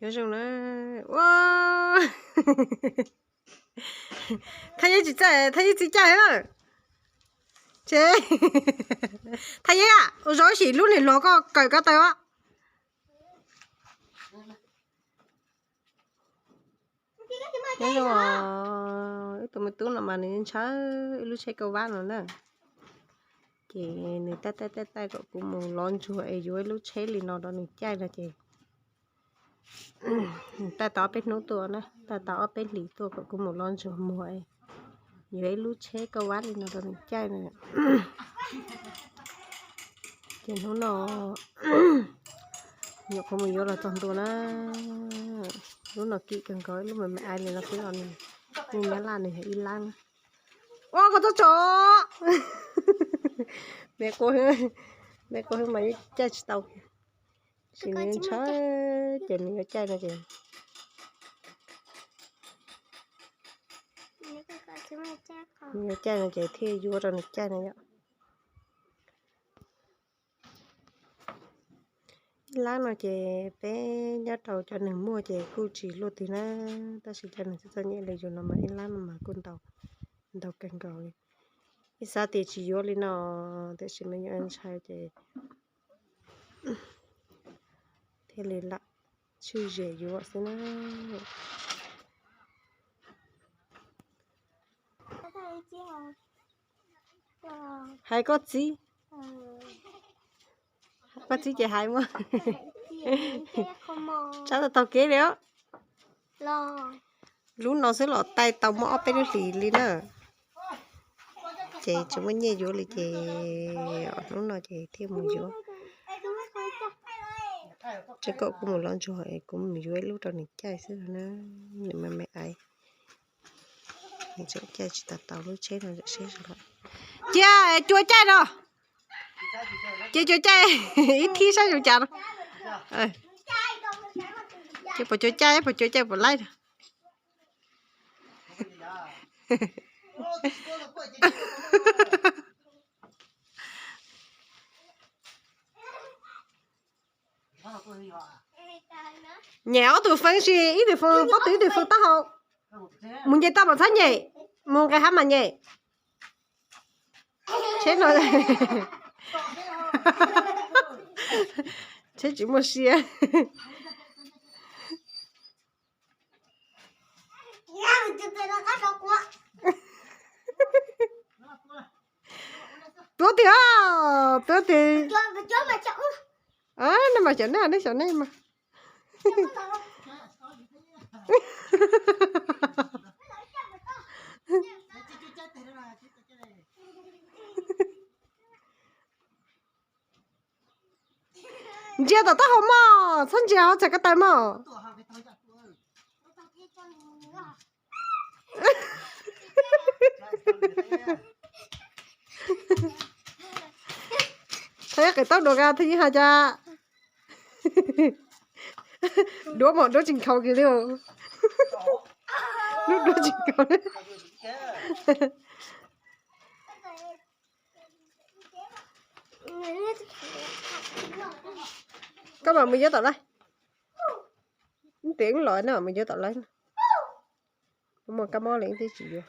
Nyob zoo na. Ua, Thaj Yeeb tsis txawj, Thaj Yeeb txiv caij na. Ces Thaj Yeeb, ua zoo ib sim lub niag luag koj kawm ko taw os. Nyob zoo, wb tus me tub no mas nws ntshaw ib lub tsheb kauj vab no na. Ces nws taij taij taij taij kom kuv mus lov ntsuag es yuav ib lub tsheb li no rau nws caij no ces nws taij tau ob peb hnub tuaj na, taij tau ob peb hlis tuaj kom kuv mus lov ntsuag muag es yuav ib lub tsheb kauj vab li no rau nws caij no. Ces hnub no nyuam qhuav mus yuav los txog ntua na. Lub no kim kawg nkaus, lub me me aiv li no xwb los nws, nws nyab laj nws yog ib lab na. Ua koj txhob tso. Me quav, me quav mas yeej caij tsis tau. Tab sis nws ntshaw ces nws yuav caij no ces, nws yuav caij no ces thiaj yuav rau nws caij no yom. Ib lab no ces peb nyob rau cov neeg muaj ces kuj tsis luaj twg na, tab sis cov neeg txom txom nyem li yus no mas ib lab no mas kuj ntau, ntau kawg nkaus li. Ib xav tias tsis yuav li no, tiam sis mas yuav ntshaw ces thiaj li lam tshwj zem yuav xwb na. Hais koj txiv, koj txiv ces hais mas. Tsab tau taug kev li os. Lub no xwb los taij tau muaj ob peb lub hlis li na. Ces tsis muaj nyiaj yuav li ces hnub no ces thiaj mus yuav. Tseem kom kuv mus lov ntsuag, kuv mus yuav ib lub rau nws caij xwb na. Nws me me aiv, nws tseem caij tsis tau tau lub tsheb no, seb. Cia cua caij no. Cia cua caij ib thib saib zoo cas no. Cia pom cua caij, pom cua caij pom laib no. Nyem ob tug feeb si, ib tug feeb pob tw, ib tug feeb taub hau. Mus nce toj mas txhob nyem, mus nqis hav mas nyem. Tsheb no, tsheb tsis muaj sia. Tuav twg, tuav twg. Nej mas xyaum nej, nej xyaum nej mas. Ntsia tom taub hau mog, txhob ntsia hauv txhais ko taw mog. Thaj Yeeb qis taub dua, Thaj Yeeb hais cas duab mas duab tsis nkhaus kiag li. Lub duab tsis nkhaus. Koj mam mus yuav tom lawv. Nws tias wb los no mus yuav tom lawv. Muaj kab mob li twb tsis yuav.